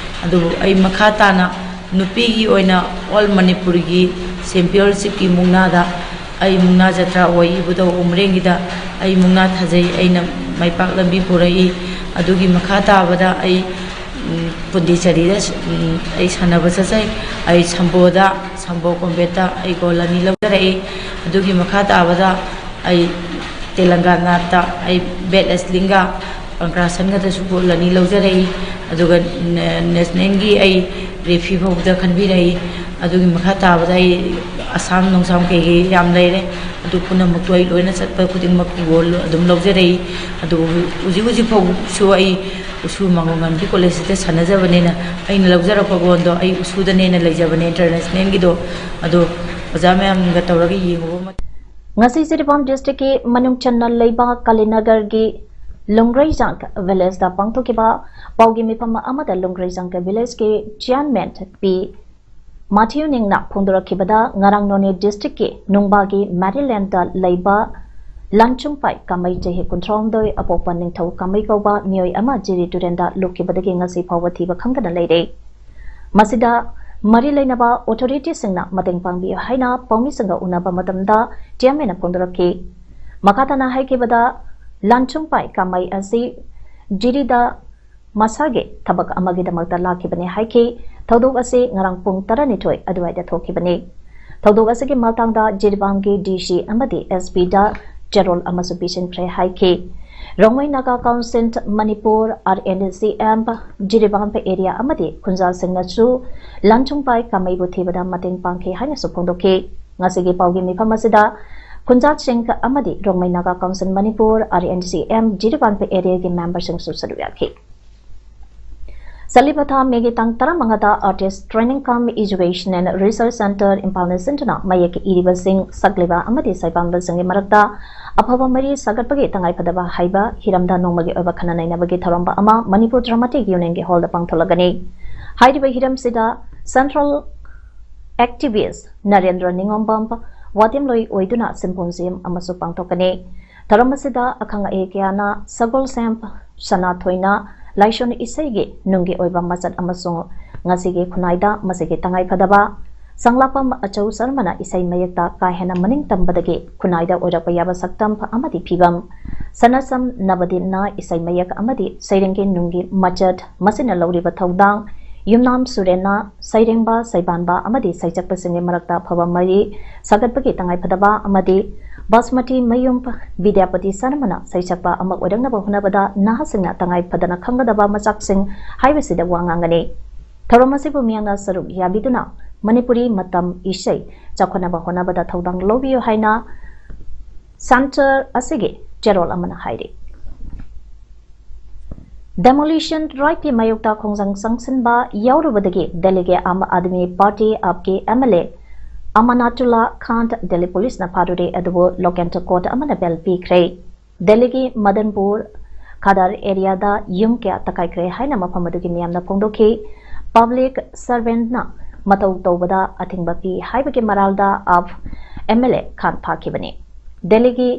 ꯑꯗꯨꯕꯨ ꯑꯩ ꯃꯈꯥ ꯇꯥꯅ ꯅꯨꯄꯤꯒꯤ ꯑꯣꯏꯅ all ꯃꯅꯤꯄꯨꯔꯒꯤ ꯆꯦꯝꯄꯤꯌꯟꯁꯤꯞꯀꯤ ꯃꯨꯛꯅꯥꯗ ꯑꯩ ꯃꯨꯛꯅꯥ ꯖꯇ꯭ꯔꯥ ꯑꯣꯏ ꯏꯕꯨꯙꯧ ꯎꯃꯔꯦꯡꯒꯤꯗ ꯑꯩ ꯃꯨꯛꯅꯥ ꯊꯥꯖꯩ꯫ ꯑꯩꯅ ꯃꯥꯏ ꯄꯥꯛꯂꯝꯕꯤ ꯄꯨꯔꯛꯏ꯫ ꯑꯗꯨꯒꯤ ꯃꯈꯥ ꯇꯥꯕꯗ ꯑꯩ, ꯎꯝ, ꯄꯣꯟꯗꯤꯆꯦꯔꯤꯗ, ꯎꯝ, ꯑꯩ ꯁꯥꯟꯅꯕ ꯆꯠꯆꯩ꯫ ꯑꯩ ꯁꯝꯕꯣꯗ, ꯁꯝꯕꯣ ꯀꯣꯝꯕꯦꯠꯇ ꯑꯩ ꯒꯣꯜ ꯑꯅꯤ ꯂꯧꯖꯔꯛꯏ꯫ ꯑꯗꯨꯒꯤ ꯃꯈꯥ ꯇꯥꯕꯗ ꯑꯩ ꯇꯦꯂꯪꯒꯥꯅꯥꯗ ꯑꯩ ꯕꯦꯠ ꯔꯦꯁꯂꯤꯡꯒ ꯄꯪꯀ꯭ꯔꯥꯁꯟꯒꯗꯁꯨ ꯒꯣꯜ ꯑꯅꯤ ꯂꯧꯖꯔꯛꯏ꯫ ꯑꯗꯨꯒ ꯅꯦ-, ꯅꯦꯁꯅꯦꯜꯒꯤ ꯑꯩ ꯔꯦꯐꯤ ꯐꯥꯎꯕꯗ ꯈꯟꯕꯤꯔꯛꯏ꯫ ꯑꯗꯨꯒꯤ ꯃꯈꯥ ꯇꯥꯕꯗ ꯑꯩ ꯑꯁꯥꯝ ꯅꯣꯡꯁꯥꯝ ꯀꯩꯀꯩ ꯌꯥꯝ ꯂꯩꯔꯦ꯫ ꯑꯗꯨ ꯄꯨꯝꯅꯃꯛꯇꯨ ꯑꯩ ꯂꯣꯏꯅ ꯆꯠꯄ ꯈꯨꯗꯤꯡꯃꯛ ꯒꯣꯜ ꯑꯗꯨꯝ ꯂꯧꯖꯔꯛꯏ꯫ ꯑꯗꯨꯕꯨ ꯍꯧꯖꯤꯛ ꯍꯧꯖꯤꯛ ꯐꯥꯎꯁꯨ ꯑꯩ ꯎꯁꯨ ꯃꯥꯡꯒꯣꯜ ꯉꯥꯝꯕꯤ ꯀꯣꯂꯦꯖꯁꯤꯗ ꯁꯥꯟꯅꯖꯕꯅꯤꯅ ꯑꯩꯅ ꯂꯧꯖꯔꯛꯄ ꯒꯣꯜꯗꯣ ꯑꯩ ꯎꯁꯨꯗꯅꯦꯅ ꯂꯩꯖꯕꯅꯦ, ꯏꯟꯇꯔꯅꯦꯁꯅꯦꯜꯒꯤꯗꯣ꯫ ꯑꯗꯣ ꯑꯣꯖꯥ ꯃꯌꯥꯝꯒ ꯇꯧꯔꯒ ꯌꯦꯡꯉꯨꯕ ꯃꯇꯝ ꯉꯁꯤ ꯖꯤꯔꯤꯕꯥꯝ ꯗꯤꯁꯇ꯭ꯔꯤꯛꯀꯤ ꯃꯅꯨꯡ ꯆꯟꯅ ꯂꯩꯕ ꯀꯥꯂꯤꯅꯒꯔꯒꯤ ꯂꯨꯡꯒ꯭ꯔꯩꯖꯥꯡ ꯚꯤꯂꯦꯖꯇ ꯄꯥꯡꯊꯣꯛꯈꯤꯕ ꯄꯥꯎꯒꯤ ꯃꯤꯐꯝ ꯑꯃꯗ ꯂꯨꯡꯒ꯭ꯔꯩꯖꯥꯡ ꯚꯤꯂꯦꯖꯀꯤ ꯆꯤꯌꯥꯔꯃꯦꯟ ꯄꯤ ꯃꯥꯊꯤꯌꯨ ꯅꯤꯡꯅ ꯐꯣꯡꯗꯣꯔꯛꯈꯤꯕꯗ, ꯉꯔꯥꯡ ꯅꯣꯅꯦ ꯗꯤꯁꯇ꯭ꯔꯤꯛꯀꯤ ꯅꯨꯡꯕꯥꯒꯤ ꯃꯦꯔꯤꯂꯦꯟꯗ ꯂꯩꯕ ꯂꯥꯟꯆꯨꯡꯄꯥꯏ ꯀꯥꯃꯩ, ꯆꯍꯤ ꯀꯨꯟꯊ꯭ꯔꯥꯍꯨꯝꯗꯣꯏ, ꯑꯄꯣꯛꯄ ꯅꯤꯡꯊꯧ ꯀꯥꯃꯩ ꯀꯧꯕ ꯃꯤꯑꯣꯏ ꯑꯃ ꯖꯤꯔꯤ ꯇꯨꯔꯦꯟꯗ ꯂꯨꯞꯈꯤꯕꯗꯒꯤ ꯉꯁꯤ ꯐꯥꯎꯕ ꯊꯤꯕ ꯈꯪꯗꯅ ꯂꯩꯔꯦ꯫ ꯃꯁꯤꯗ ꯃꯔꯤ ꯂꯩꯅꯕ ꯑꯣꯊꯣꯔꯤꯇꯤꯁꯤꯡꯅ ꯃꯇꯦꯡ ꯄꯥꯡꯕꯤꯌꯨ ꯍꯥꯏꯅ ꯄꯥꯎꯃꯤꯁꯤꯡꯒ ꯎꯅꯕ ꯃꯇꯝꯗ ꯆꯤꯌꯥꯔꯃꯦꯟꯅ ꯐꯣꯡꯗꯣꯔꯛꯈꯤ꯫ ꯃꯈꯥ ꯇꯥꯅ ꯍꯥꯏꯈꯤꯕꯗ, ꯂꯥꯟꯆꯨꯡꯄꯥꯏ ꯀꯥꯃꯩ ꯑꯁꯤ ꯖꯤꯔꯤꯗ ꯃꯁꯥꯒꯤ ꯊꯕꯛ ꯑꯃꯒꯤꯗꯃꯛꯇ ꯂꯥꯛꯈꯤꯕꯅꯤ ꯍꯥꯏꯈꯤ꯫ ꯊꯧꯗꯣꯛ ꯑꯁꯤ ꯉꯔꯥꯡ ꯄꯨꯡ ꯇꯔꯥꯅꯤꯊꯣꯏ ꯑꯗꯨꯋꯥꯏꯗ ꯊꯣꯛꯈꯤꯕꯅꯤ꯫ ꯊꯧꯗꯣꯛ ꯑꯁꯤꯒꯤ ꯃꯇꯥꯡꯗ ꯖꯤꯔꯤꯕꯥꯝꯒꯤ ꯗꯤ ꯁꯤ ꯑꯃꯗꯤ ꯑꯦꯁ ꯄꯤꯗ ꯆꯦꯔꯣꯜ ꯑꯃꯁꯨ ꯄꯤꯁꯤꯟꯈ꯭ꯔꯦ ꯍꯥꯏꯈꯤ꯫ Rongmei Naga council Manipur, R N C M, Jiribam area ꯑꯃꯗꯤ ꯈꯨꯟꯖꯥꯁꯤꯡꯅꯁꯨ ꯂꯟꯆꯨꯡꯄꯥꯏ ꯀꯥꯃꯩꯕꯨ ꯊꯤꯕꯗ ꯃꯇꯦꯡ ꯄꯥꯡꯈꯤ ꯍꯥꯏꯅꯁꯨ ꯐꯣꯡꯗꯣꯛꯈꯤ꯫ ꯉꯁꯤꯒꯤ ꯄꯥꯎꯒꯤ ꯃꯤꯐꯝ ꯑꯁꯤꯗ ꯈꯨꯟꯖꯥꯁꯤꯡ ꯑꯃꯗꯤ Rongmei Naga council Manipur, R N C M, Jiribam ꯑꯦꯔꯤꯌꯥꯒꯤ ꯃꯦꯝꯕꯔꯁꯤꯡꯁꯨ ꯁꯔꯨꯛ ꯌꯥꯈꯤ꯫ ꯆꯠꯂꯤꯕ ꯊꯥ ꯃꯦꯒꯤ ꯇꯥꯡ ꯇꯔꯥꯃꯉꯥꯗ Artist Training cum Education and Research Centre ꯏꯝꯐꯥꯜꯅ ꯁꯤꯟꯗꯨꯅ ꯃꯌꯦꯛ ꯏꯔꯤꯕꯁꯤꯡ, ꯁꯛꯂꯤꯕ ꯑꯃꯗꯤ ꯁꯩꯄꯥꯟꯕꯁꯤꯡꯒꯤ ꯃꯔꯛꯇ ꯑꯐꯕ ꯃꯔꯤ ꯁꯥꯒꯠꯄꯒꯤ ꯇꯉꯥꯏꯐꯗꯕ ꯍꯥꯏꯕ ꯍꯤꯔꯝꯗ ꯅꯣꯡꯃꯒꯤ ꯑꯣꯏꯕ ꯈꯟꯅ ꯅꯩꯅꯕꯒꯤ ꯊꯧꯔꯝ ꯑꯃ ꯃꯅꯤꯄꯨꯔ ꯗ꯭ꯔꯃꯥꯇꯤꯛ ꯌꯨꯅꯤꯌꯟꯒꯤ ꯍꯣꯜꯗ ꯄꯥꯡꯊꯣꯛꯂꯒꯅꯤ꯫ ꯍꯥꯏꯔꯤꯕ ꯍꯤꯔꯝꯁꯤꯗ ꯁꯦꯟꯇ꯭ꯔꯦꯜ ꯑꯦꯛꯇꯤꯚꯤꯁ ꯅꯔꯦꯟꯗ꯭ꯔ ꯅꯤꯉꯣꯝꯕꯝ ꯋꯥꯇꯦꯝꯂꯣꯏ ꯑꯣꯏꯗꯨꯅ ꯁꯤꯝꯄꯣꯖꯤꯌꯝ ꯑꯃꯁꯨ ꯄꯥꯡꯊꯣꯛꯀꯅꯤ꯫ ꯊꯧꯔꯝ ꯑꯁꯤꯗ ꯑꯈꯪ ꯑꯍꯩ ꯀꯌꯥꯅ ꯁꯒꯣꯜꯁꯦꯝ ꯁꯅꯥꯊꯣꯏꯅ ꯂꯥꯏꯁꯣꯟ ꯏꯁꯩꯒꯤ ꯅꯨꯡꯒꯤ ꯑꯣꯏꯕ ꯃꯆꯠ ꯑꯃꯁꯨꯡ ꯉꯁꯤꯒꯤ ꯈꯨꯟꯅꯥꯏꯗ ꯃꯁꯤꯒꯤ ꯇꯉꯥꯏꯐꯗꯕ ꯁꯪꯂꯥꯛꯄꯝ ꯑꯆꯧ ꯁꯔꯃꯅ ꯏꯁꯩ ꯃꯌꯦꯛꯇ ꯀꯥ ꯍꯦꯟꯅ ꯃꯅꯤꯡ ꯇꯝꯕꯗꯒꯤ ꯈꯨꯟꯅꯥꯏꯗ ꯑꯣꯏꯔꯛꯄ ꯌꯥꯕ ꯁꯛꯇꯝ ꯑꯃꯗꯤ ꯐꯤꯕꯝ, ꯁꯅꯥꯁꯝ ꯅꯕꯗꯤꯞꯅ ꯏꯁꯩ ꯃꯌꯦꯛ ꯑꯃꯗꯤ ꯁꯩꯔꯦꯡꯒꯤ ꯅꯨꯡꯒꯤ ꯃꯆꯠ, ꯃꯁꯤꯅ ꯂꯧꯔꯤꯕ ꯊꯧꯗꯥꯡ, ꯌꯨꯝꯅꯥꯝ ꯁꯨꯔꯦꯟꯅ ꯁꯩꯔꯦꯡꯕ, ꯁꯩꯕꯥꯟꯕ ꯑꯃꯗꯤ ꯁꯩꯁꯛꯄꯁꯤꯡꯒꯤ ꯃꯔꯛꯇ ꯑꯐꯕ ꯃꯔꯤ ꯁꯥꯒꯠꯄꯒꯤ ꯇꯉꯥꯏꯐꯗꯕ ꯑꯃꯗꯤ ꯕꯥꯁꯃꯇꯤ ꯃꯌꯨꯝ ꯕꯤꯗ꯭ꯌꯥꯄꯇꯤ ꯁꯔꯃꯅ ꯁꯩꯁꯛꯄ ꯑꯃ ꯑꯣꯏꯔꯛꯅꯕ ꯍꯣꯠꯅꯕꯗ ꯅꯍꯥꯁꯤꯡꯅ ꯇꯉꯥꯏ ꯐꯗꯅ ꯈꯪꯒꯗꯕ ꯃꯆꯥꯛꯁꯤꯡ ꯍꯥꯏꯕꯁꯤꯗ ꯋꯥ ꯉꯥꯡꯒꯅꯤ꯫ ꯊꯧꯔꯝ ꯑꯁꯤꯕꯨ ꯃꯤꯌꯥꯝꯅ ꯁꯔꯨꯛ ꯌꯥꯕꯤꯗꯨꯅ ꯃꯅꯤꯄꯨꯔꯤ ꯃꯇꯝ ꯏꯁꯩ ꯆꯥꯎꯈꯠꯅꯕ ꯍꯣꯠꯅꯕꯗ ꯊꯧꯗꯥꯡ ꯂꯧꯕꯤꯌꯨ ꯍꯥꯏꯅ ꯁꯦꯟꯇꯔ ꯑꯁꯤꯒꯤ ꯆꯦꯔꯣꯜ ꯑꯃꯅ ꯍꯥꯏꯔꯤ꯫ ꯗꯦꯃꯣꯂꯤꯁꯟ ꯔꯥꯏꯠꯀꯤ ꯃꯥꯌꯣꯛꯇ ꯈꯣꯡꯖꯪ ꯆꯪꯁꯤꯟꯕ ꯌꯥꯎꯔꯨꯕꯗꯒꯤ ꯗꯦꯜꯂꯤꯒꯤ ꯑꯥꯝ ꯑꯥꯗꯃꯤ ꯄꯥꯔꯇꯤ, ꯑꯥꯞꯀꯤ M L A Amanatulla Khan Delhi ꯄꯨꯂꯤꯁꯅ ꯐꯥꯔꯨꯔꯦ, ꯑꯗꯨꯕꯨ ꯂꯣꯀꯦꯟꯇ ꯀꯣꯔꯠ ꯑꯃꯅ ꯕꯦꯜ ꯄꯤꯈ꯭ꯔꯦ꯫ ꯗꯦꯜꯂꯤꯒꯤ ꯃꯗꯟꯄꯨꯔ ꯈꯥꯗꯔ ꯑꯦꯔꯤꯌꯥꯗ ꯌꯨꯝ ꯀꯌꯥ ꯇꯛꯈꯥꯏꯈ꯭ꯔꯦ ꯍꯥꯏꯅ ꯃꯐꯝ ꯑꯗꯨꯒꯤ ꯃꯤꯌꯥꯝꯅ ꯐꯣꯡꯗꯣꯛꯈꯤ꯫ ꯄꯕ꯭ꯂꯤꯛ ꯁꯔꯚꯦꯟꯠꯅ ꯃꯊꯧ ꯇꯧꯕꯗ ꯑꯊꯤꯡꯕ ꯄꯤ ꯍꯥꯏꯕꯒꯤ ꯃꯔꯥꯜꯗ ꯑꯥꯞ ꯑꯦꯝ ꯑꯦꯜ ꯑꯦ ꯈꯥꯟ ꯐꯥꯈꯤꯕꯅꯤ꯫ ꯗꯦꯜꯂꯤꯒꯤ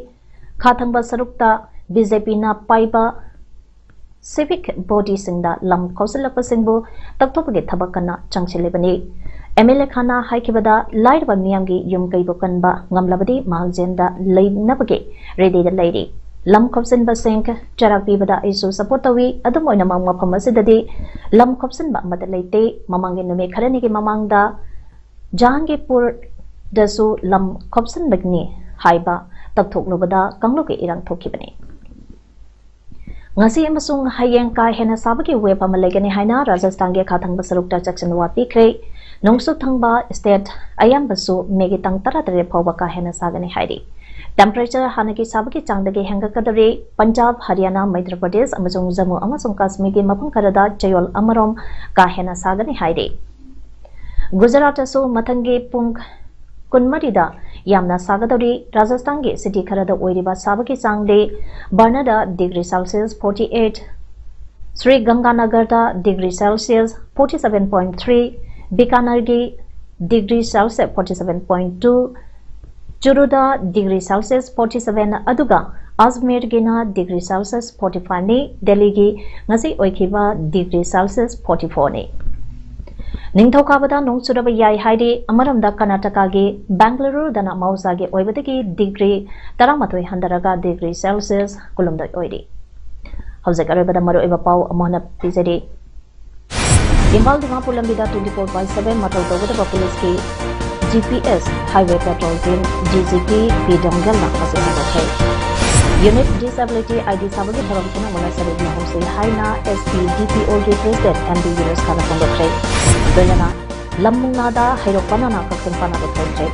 ꯈꯥ ꯊꯪꯕ ꯁꯔꯨꯛꯇ ꯕꯤ ꯖꯦ ꯄꯤꯅ ꯄꯥꯏꯕ ꯁꯤꯚꯤꯛ ꯕꯣꯗꯤꯁꯤꯡꯗ ꯂꯝ ꯀꯧꯁꯤꯜꯂꯛꯄꯁꯤꯡꯕꯨ ꯇꯛꯊꯣꯛꯄꯒꯤ ꯊꯕꯛ ꯀꯟꯅ ꯆꯪꯁꯤꯜꯂꯤꯕꯅꯤ꯫ ꯑꯦꯝ ꯑꯦꯜ ꯑꯦ ꯈꯥꯟꯅ ꯍꯥꯏꯈꯤꯕꯗ, ꯂꯥꯏꯔꯕ ꯃꯤꯌꯥꯝꯒꯤ ꯌꯨꯝ ꯀꯩꯕꯨ ꯀꯟꯕ ꯉꯝꯂꯕꯗꯤ ꯃꯍꯥꯛ ꯖꯦꯜꯗ ꯂꯩꯅꯕꯒꯤ ꯔꯦꯗꯤꯗ ꯂꯩꯔꯤ꯫ ꯂꯝ ꯈꯣꯞꯆꯤꯟꯕꯁꯤꯡ ꯆꯩꯔꯥꯛ ꯄꯤꯕꯗ ꯑꯩꯁꯨ ꯁꯄꯣꯔꯠ ꯇꯧꯏ꯫ ꯑꯗꯨꯝ ꯑꯣꯏꯅꯃꯛ, ꯃꯐꯝ ꯑꯁꯤꯗꯗꯤ ꯂꯝ ꯈꯣꯞꯆꯤꯟꯕ ꯑꯃꯠꯇ ꯂꯩꯇꯦ꯫ ꯃꯃꯥꯡꯒꯤ ꯅꯨꯃꯤꯠ ꯈꯔꯅꯤꯒꯤ ꯃꯃꯥꯡꯗ ꯖꯍꯥꯡꯒꯤꯔꯄꯨꯔꯗꯁꯨ ꯂꯝ ꯈꯣꯞꯆꯤꯟꯕꯅꯤ ꯍꯥꯏꯕ ꯇꯛꯊꯣꯛꯂꯨꯕꯗ ꯀꯥꯡꯂꯨꯞꯀꯤ ꯏꯔꯥꯡ ꯊꯣꯛꯈꯤꯕꯅꯤ꯫ ꯉꯁꯤ ꯑꯃꯁꯨꯡ ꯍꯌꯦꯡ ꯀꯥ ꯍꯦꯟꯅ ꯁꯥꯕꯒꯤ wave ꯑꯃ ꯂꯩꯒꯅꯤ ꯍꯥꯏꯅ ꯔꯥꯖꯁꯊꯥꯟꯒꯤ ꯈꯥ ꯊꯪꯕ ꯁꯔꯨꯛꯇ ꯆꯦꯛꯁꯤꯟꯋꯥ ꯄꯤꯈ꯭ꯔꯦ꯫ ꯅꯣꯡꯆꯨꯞ ꯊꯪꯕ state ꯑꯌꯥꯝꯕꯁꯨ May ꯒꯤ ꯇꯥꯡ ꯇꯔꯥꯇꯔꯦꯠ ꯐꯥꯎꯕ ꯀꯥ ꯍꯦꯟꯅ ꯁꯥꯒꯅꯤ ꯍꯥꯏꯔꯤ꯫ Temperature ꯍꯥꯟꯅꯒꯤ ꯁꯥꯕꯒꯤ ꯆꯥꯡꯗꯒꯤ ꯍꯦꯟꯒꯠꯀꯗꯧꯔꯤ꯫ ꯄꯟꯖꯥꯕ, ꯍꯔꯤꯌꯥꯅꯥ, ꯃꯩꯙ꯭ꯌ ꯄ꯭ꯔꯗꯦꯁ ꯑꯃꯁꯨꯡ ꯖꯝꯃꯨ ꯑꯃꯁꯨꯡ ꯀꯥꯁꯃꯤꯔꯒꯤ ꯃꯐꯝ ꯈꯔꯗ ꯆꯌꯣꯜ ꯑꯃꯔꯣꯝ ꯀꯥ ꯍꯦꯟꯅ ꯁꯥꯒꯅꯤ ꯍꯥꯏꯔꯤ꯫ ꯒꯨꯖꯔꯥꯠꯇꯁꯨ ꯃꯊꯪꯒꯤ ꯄꯨꯡ ꯀꯨꯟꯃꯔꯤꯗ ꯌꯥꯝꯅ ꯁꯥꯒꯗꯧꯔꯤ꯫ ꯔꯥꯖꯁꯊꯥꯟꯒꯤ city ꯈꯔꯗ ꯑꯣꯏꯔꯤꯕ ꯁꯥꯕꯒꯤ ꯆꯥꯡꯗꯤ ꯕꯔꯅꯥꯗ degree Celsius forty eight, Shri ꯒꯪꯒꯥꯅꯒꯔꯗ degree Celsius forty seven point three, ꯕꯤꯀꯥꯅꯔꯒꯤ degree Celsius forty seven point two, ꯆꯨꯔꯨꯗ degree Celsius forty seven, ꯑꯗꯨꯒ ꯑꯖꯃꯤꯔꯒꯤꯅ degree Celsius forty five ꯅꯤ꯫ ꯗꯦꯜꯂꯤꯒꯤ ꯉꯁꯤ ꯑꯣꯏꯈꯤꯕ degree Celsius forty four ꯅꯤ꯫ ꯅꯤꯡꯊꯧꯀꯥꯕꯗ ꯅꯣꯡ ꯆꯨꯔꯕ ꯌꯥꯏ ꯍꯥꯏꯔꯤ꯫ ꯑꯃꯔꯣꯝꯗ ꯀꯔꯅꯥꯇꯀꯥꯒꯤ ꯕꯦꯡꯒꯂꯨꯔꯨꯗꯅ ꯃꯍꯧꯁꯥꯒꯤ ꯑꯣꯏꯕꯗꯒꯤ degree ꯇꯔꯥꯃꯥꯊꯣꯏ ꯍꯟꯊꯔꯒ degree Celsius ꯀꯨꯟꯍꯨꯝꯗꯣꯏ ꯑꯣꯏꯔꯤ꯫ ꯍꯧꯖꯤꯛ ꯑꯔꯣꯏꯕꯗ ꯃꯔꯨꯑꯣꯏꯕ ꯄꯥꯎ ꯑꯃꯨꯛ ꯍꯟꯅ ꯄꯤꯖꯔꯤ꯫ ꯏꯝꯐꯥꯜ ꯗꯤꯃꯥꯄꯨꯔ ꯂꯝꯕꯤꯗ twenty four by seven ꯃꯊꯧ ꯇꯧꯒꯗꯕ ꯄꯨꯂꯤꯁꯀꯤ G P S highway patrol team D G P P ꯗꯣꯡꯒꯦꯜꯅ ꯉꯁꯤ ꯍꯧꯗꯣꯛꯈ꯭ꯔꯦ꯫ Unique Disability I D ꯁꯥꯕꯒꯤ ꯊꯧꯔꯝ ꯄꯨꯝꯅꯃꯛꯅ ꯁꯔꯨꯛ ꯌꯥꯍꯧꯁꯤ ꯍꯥꯏꯅ S P D P O ꯒꯤ President M D ꯌꯨꯅꯨꯁ ꯈꯥꯟꯅ ꯐꯣꯡꯗꯣꯛꯈ꯭ꯔꯦ꯫ ꯂꯣꯏꯅꯅ ꯂꯝ ꯃꯨꯛꯅꯥꯗ ꯍꯩꯔꯣꯛ ꯄꯅꯥꯅ ꯀꯛꯆꯤꯡ ꯄꯅꯥꯕꯨ ꯊꯣꯏꯈ꯭ꯔꯦ꯫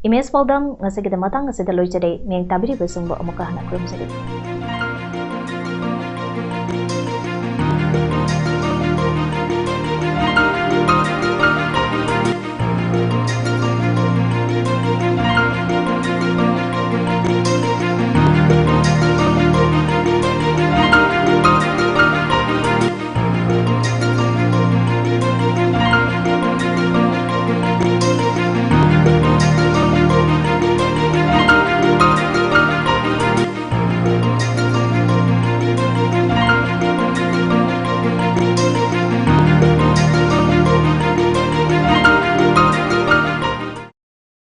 Image ꯄꯥꯎꯗꯝ ꯉꯁꯤꯒꯤꯗꯃꯛ ꯃꯇꯥꯡ ꯑꯁꯤꯗ ꯂꯣꯏꯖꯔꯦ꯫ ꯃꯤꯠꯌꯦꯡ ꯇꯥꯕꯤꯔꯤꯕꯁꯤꯡꯕꯨ ꯑꯃꯨꯛꯀ ꯍꯟꯅ ꯈꯨꯔꯨꯝꯖꯔꯤ꯫